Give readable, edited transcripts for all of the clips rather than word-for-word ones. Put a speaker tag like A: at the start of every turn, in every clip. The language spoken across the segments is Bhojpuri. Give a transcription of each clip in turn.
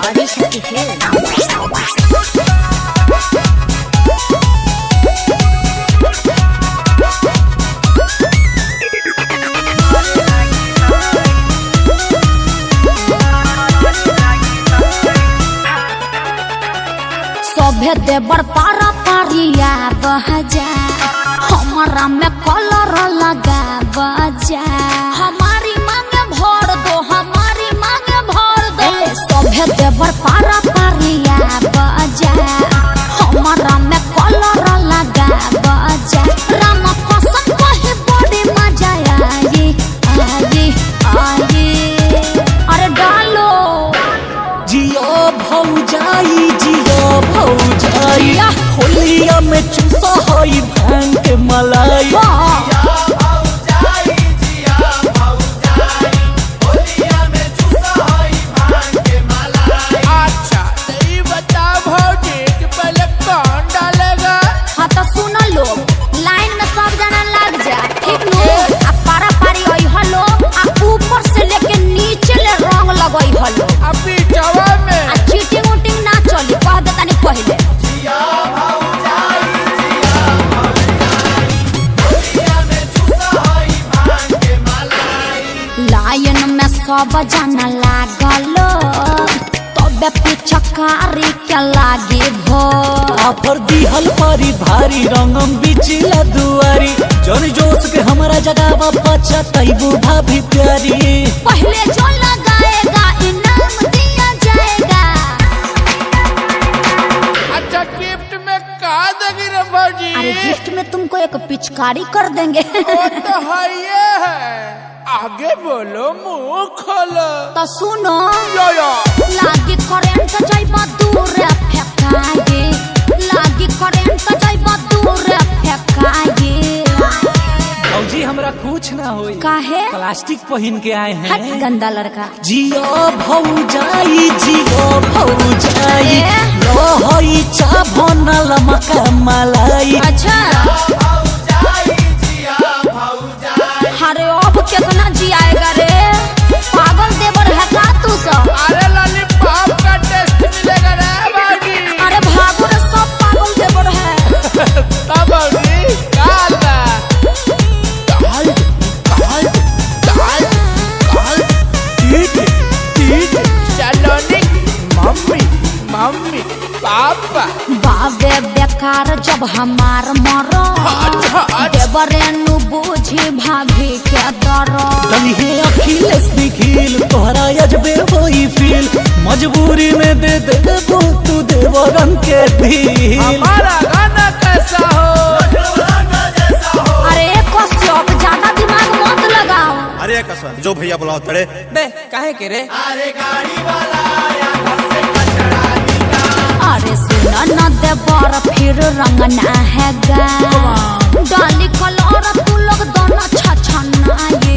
A: Adishakti film.
B: सभे देवर पारा पारिया बजा, हमारा में कलर लगा बजा। हमारी मांगे भर दो, हमारी मांगे भर दो। सभे देवर पारा पारिया बजा, हमारा में कलर लगा बजा। राम कसम कहे बड़ी मजा आई आई आई। अरे डालो।
C: जियो भौजाई, जियो भौजाई।
B: जिया।
C: होलिया में चूसा हई भांग के मलाई।
B: वाह।
D: अच्छा तो ये बताओ भौजी कि पहले कौन डालेगा?
B: हाँ तो सुन लोग, लाइन में सब जना लग जा, ठीक नु? आ पारा पारी आई हलो, आ ऊपर से लेके नीचे ले रंग लगई हलो।
D: अभी जवा में।
B: आ चीटिंग उटिंग ना चली, कह दे तनी पहले। लाइन में सब जना लागल, तबे पिछकारी के लागी भो।
C: आफर दिहल पारी भारी, रंगम बिचिला दुआरी। जन जोश के हमरा जगावा पचा तैबू भाभी प्यारी।
B: पहले जो लगाएगा इनाम दिया जाएगा।
D: अच्छा गिफ्ट में का देगी रे भौजी?
B: अरे गिफ्ट में तुमको एक पिचकारी कर देंगे।
D: वो तो है ये है, आगे बोलो, मुंह खोलो।
B: तो सुनो।
D: यो यो।
B: लागी करेंट जाइबा दूर फेंकाए, लागी करेंट जाइबा दूर फेंकाए।
C: भौजी हमरा कुछ ना होई।
B: काहे?
C: प्लास्टिक पहन के आए
B: हट
C: हैं।
B: गंदा लड़का।
C: जियो भौजाई, जियो भौजाई।
B: ए?
C: लोहई चा बनल मका मलाई।
B: अच्छा, अरे अब कितना जियाएगा रे? पागल देवर है का तू सब?
D: अरे लॉलीपॉप का टेस्ट मिलेगा रे भौजी।
B: अरे भागो रे, सब पागल देवर है।
D: तब भौजी काल बा। दाल दाल दाल दाल दीदी दीदी सलोनी मम्मी मम्मी पापा।
B: बाबे बेकार जब हमार मरो।
D: अच्छा अच्छा।
B: देवरे नु बूझी भाभी के दरो।
C: तनिहे अखिलेश निखिल तोहरा अजबे होई फील। मजबूरी में दे देबू तू देवरन के दिल।
D: हमारा गाना कैसा हो?
B: अरे कश्यप, ज्यादा दिमाग मत लगाओ।
E: अरे कसम जो भैया बुलाओ तड़े।
F: बे काहे के रे?
B: अरे सुन न देवर, फिर रंगना है गा। डाली कलर तू लोग दोनों छछनाए,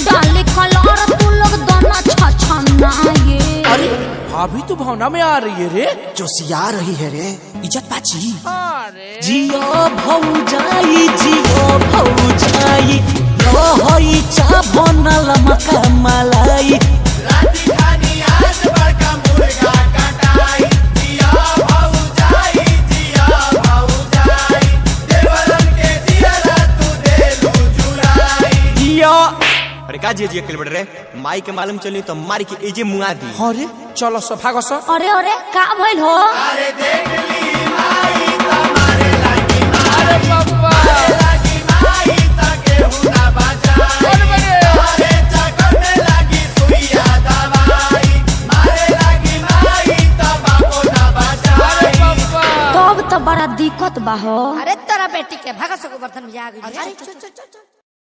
B: डाली कलर तू लोग दोनों छछनाए।
D: अरे भाभी तो भावना में आ रही है रे।
F: जोशिया रही है रे, इज्जत बाची।
D: अरे
C: जियो भौजाई, जियो भौजाई। लोहई चा बनल मका मलाई।
F: जिया।
E: अरे का जिया जिया के रे, माई के मालूम चली तो मार के एजे मुआ दी।
D: अरे चलो सब भागो सब।
B: अरे अरे का भइल हो?
D: अरे पापा। अरे बड़े। अरे पापा।
B: तब तो बड़ा दिक्कत बा हो।
A: अरे तोरा बेटी के भागा सको बर्तन में आ गई। अरे चल चल चल।